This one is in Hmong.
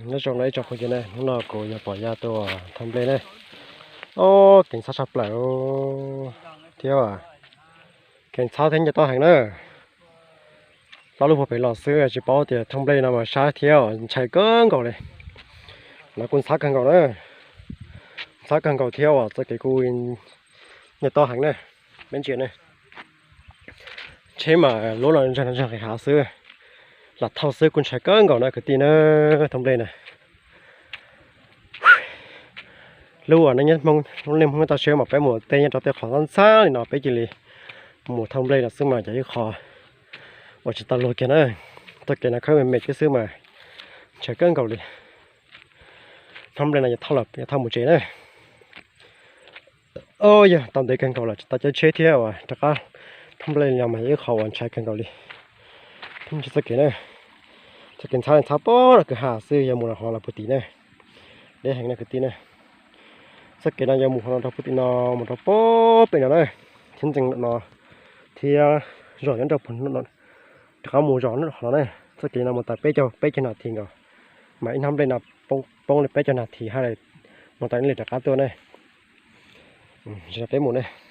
Nyob zoo no ib tsoom phooj ywg ne, hnub no kuv yog Pom Yaj tuaj thauj nplej ne. Ob, keev txhab tshaj plaws thiab, keev txhab thiab nce toj heev na. Plaub lub puag pem los xwb tsis paub tias thauj nplej no mas sab thiab ntshai kawg nkaus li. Los kuj ntxhab kawg nkaus na, ntxhab kawg nkaus thiab uas txoj kev kuj nce toj heev na. Peb ntsia ne, tsheb mas lub no ntseeg ntseeg qis hav xwb, lam thauj xwb kuj ntshai kawg nkaus na kwv tij na. Thauj nplej na, lub uas nej Hmoob, lub neej Hmoob toj siab mas peb mus tej nyob rau tej qhov ntxhab li no peb cia li mus thauj nplej no xwb mas yog ib qho uas tsis tau luag kiag na. Txoj kev no khawb me me xwb mas ntshai kawg nkaus li. Thauj nplej no yog thauj mus tsev na. Ob, yog tau ntev kawg nkaus lawm tsis tau caij tsheb thiab uas rov qab thauj nplej no mas yog ib qho uas ntshai kawg nkaus li. Txoj kev na, txoj kev ntxhab ntxhab pem no kwj ha xwb, yog mus rau hauv los puag tim na, deb heev na kwv tij na. Txoj kev no yog mus hauv no rau puag tim no, mus rau pem no na, thiab ntxeev no thiab zos nyob rau puag no, rov qab mus zos nyob qhov no na. Txoj kev no mus tau peb caug, peb caug nas this nkaus, mas ib hnab nplej no poob li peb caug nas this hab mus tau ib li rov qab tuaj na. Peb mus ne.